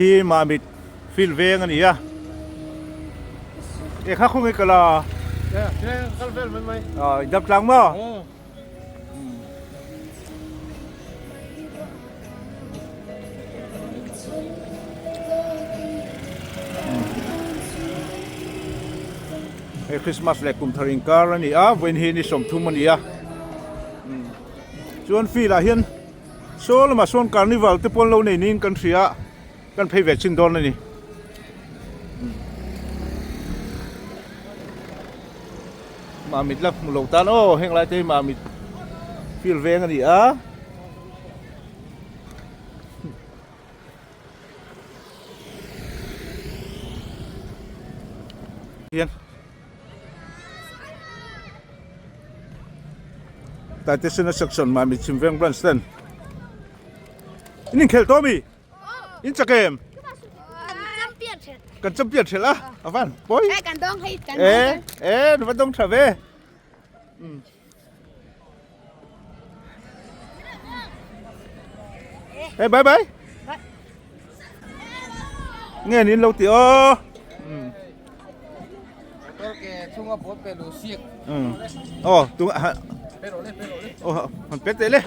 Hi Mamit field veng a ni a, e kha khawnge kal a? Kal vel mai mai. Aw i dap tlang maw? Hei Christmas leh kum thar inkar a ni a, vawiin hi ni 30 a ni a. Chuan field ah hian Saw lamah sawn carnival te pawh an lo nei niin kan hria a, kan phei ve chin dawn a ni. Mamit la hmu lo tan aw heng lai te hi mamit field veng a ni a. Hian Taitesena section Mami Chhimveng branch ten in inkhelh tawh ami? In chak em? Kan champion thelh a a van pawi e e nu va dawng tha ve. Hey bye bye. Nge niin lo ti aw. Aw tu ha. Aw han pet teh le.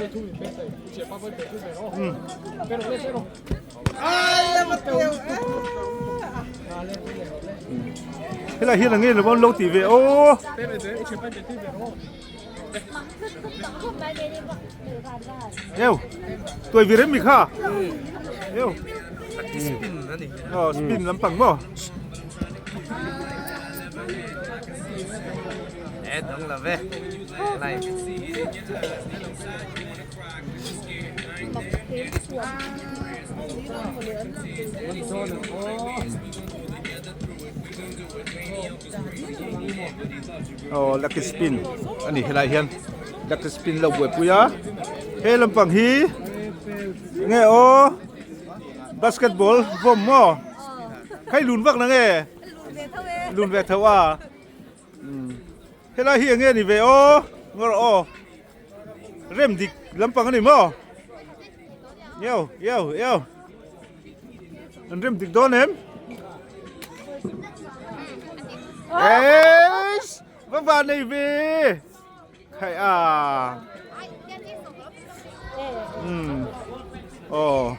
Helai hian ang nge lo lo ti ve aw. Eo tuai vi rem mi kha. Eo. Spin ani. Aw spin lampang maw. E dang la ve. Lai. Aw lucky spin a ni helai hian lucky spin lo buaipui a he lampang hi nge aw basketball vawm maw hei lun vak na nge lun ve tho a helai hi eng nge ni ve aw ngaw rawh aw. Rem dik lampang a ni maw? Eo, eo, eo. An rem dik dawn em? Eish! Va va nei ve! Khai a. Hmm. Oh.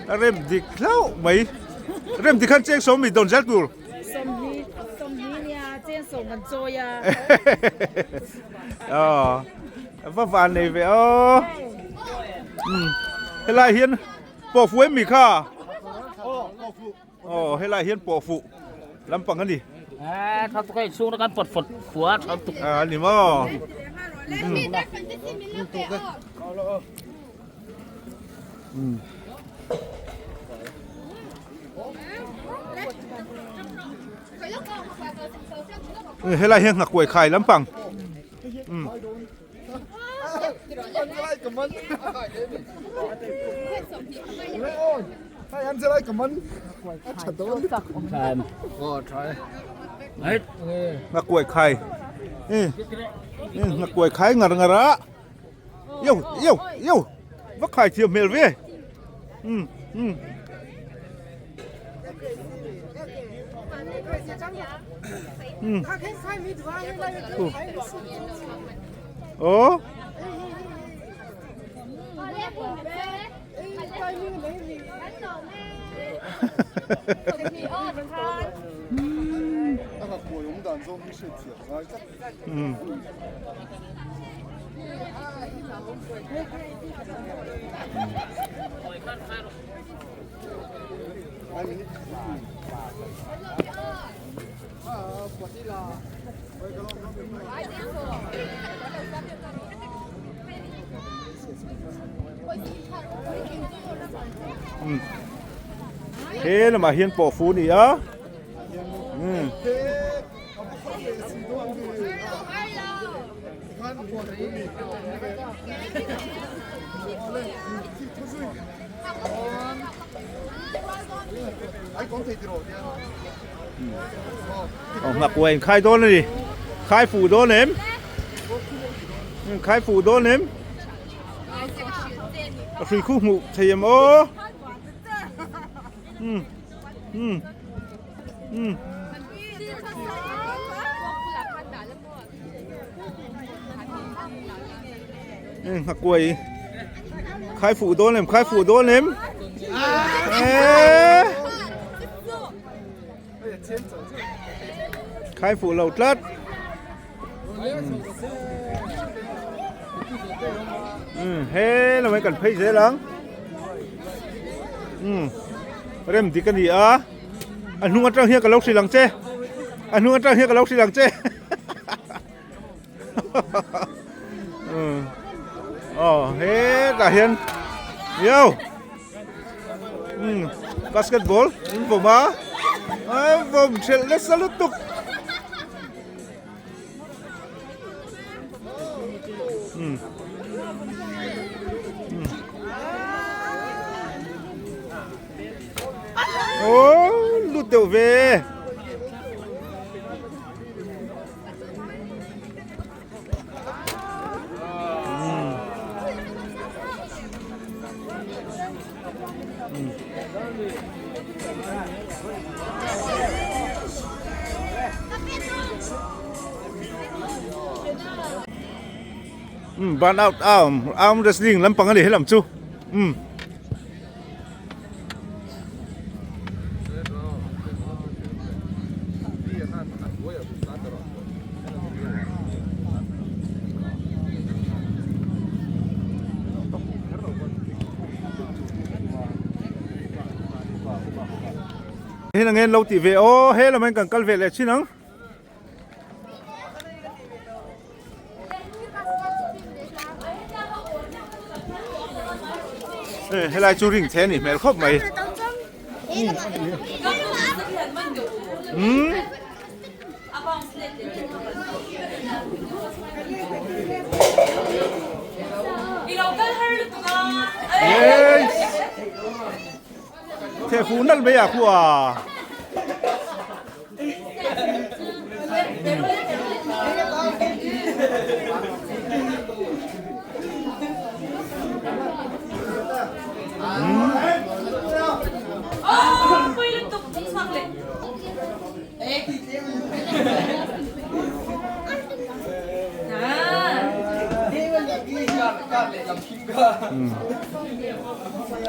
A rem dik hlauh mai. Rem dik khan cheng sawm mi dawn zel tur. Sawmhnih, sawmhnih nia cheng sawm kan chawi a. Aw, va van nei ve aw. Um, helai hian pawh fu em mi kha? Aw, helai hian pawh fu lampang a ni. À, thao tuk ai chung nó kan pọt phọt phua thao tuk. À, ni maw. Um. Helai hian nghakuai khai lampang. Um. Nghakuai khai. Nghakuai khai ngar ngar a. Yêu yêu yêu. Va khai thiam hmel ve. Um um. Um. Ồ. Um. He lamah hian pawh fu a ni a. Um. Aw nghakuai in khai dawn a ni khai fuh dawn em khai fuh dawn em a hrui khu hmuh thei em aw. Um um um. Nghakuai khai fuh dawn em khai fuh dawn em eee khai fuh lo tlat um he lamah kan phei zel ang um rem dik a ni a a hnung atang hian ka lo hrilh ang che a hnung atang hian ka lo hrilh ang che. Aw hetah hian yo umm basketball an vawm a an vawm thelh nasa lutuk umm umm aw lut deuh ve. Um ban out arm arm wrestling lampang a ni helam chu um. Hei ang en lo tih ve aw he lam hian kan kal ve leh chin ang. Helai chu ring che a nih hmel khawp mai. Umm. Yes. Theh fuh nalh mai ah khu a.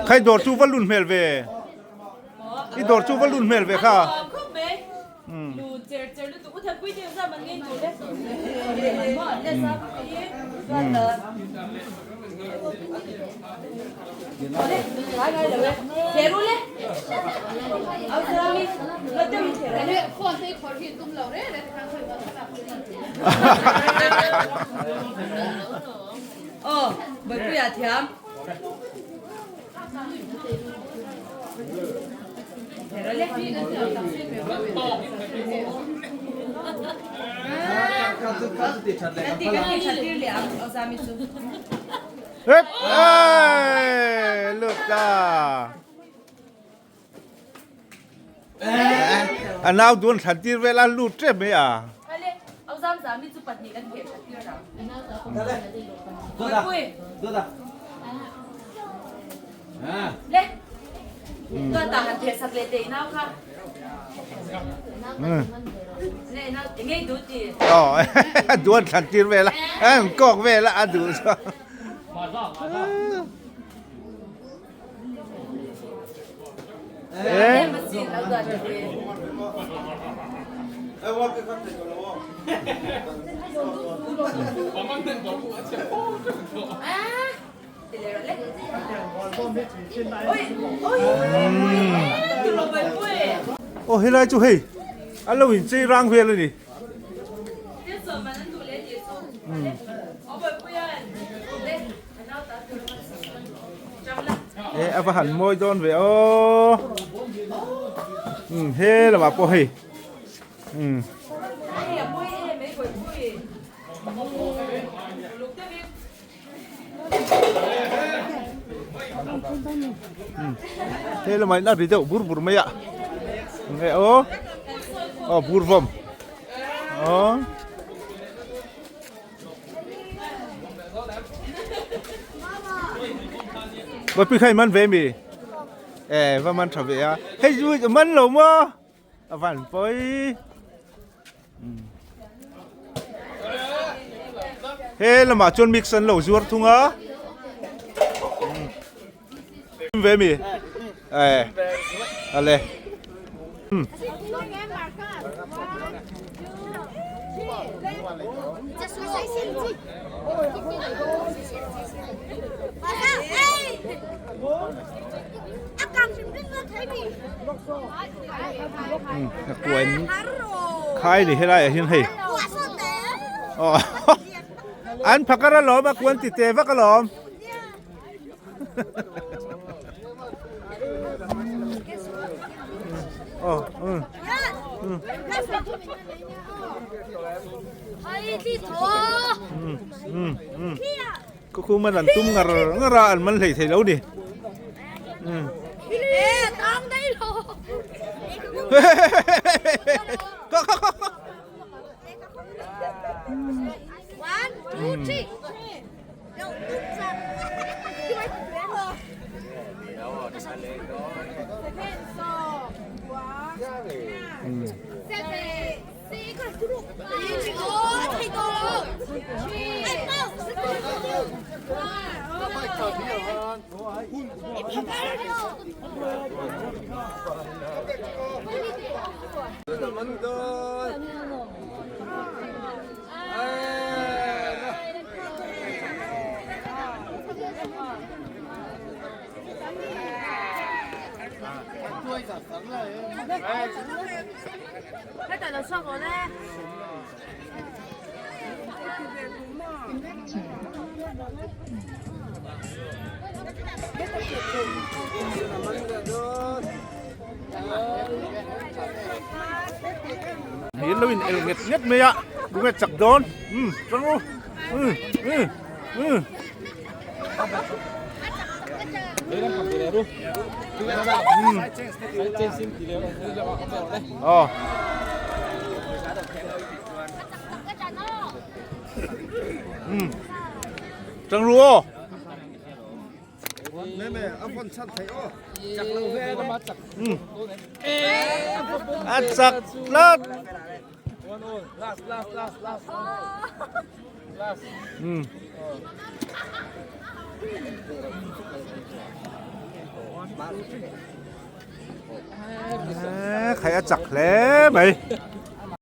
Khai dawr chu va lun hmel ve. I dawr chu va lun hmel ve kha. Hep! Ê, lượt ta. A nau duan thlan tir vel a lut tep mai a. Aw duan thlan tir vel a an kawk vel a a duh chuan. Aw helai chu hei an lo inchei rang vel a ni. E a va han mawi dawn ve aw um he lamah pawh hei um he lamah in a ri deuh bur bur mai a enge aw aw bur vawm aw. Bapi khai man ve mi? E va man tha ve a. Hei chu man lo maw? A van pawi. He lamah chuan mix an lo zuar thung a. Ve mi? E. Ale. Kuan khai ni helai ah hian hei an phakar alawm a kuan ti te vak alawm. Khu man an tum ngar ngar a an man hlei thei lo ni. Hi lo in el nget nget mai a tunge chak dawn umm tang u umm umm umm. Ờ. Tang ru aw. A chak tlat. Khai a chak hle mai.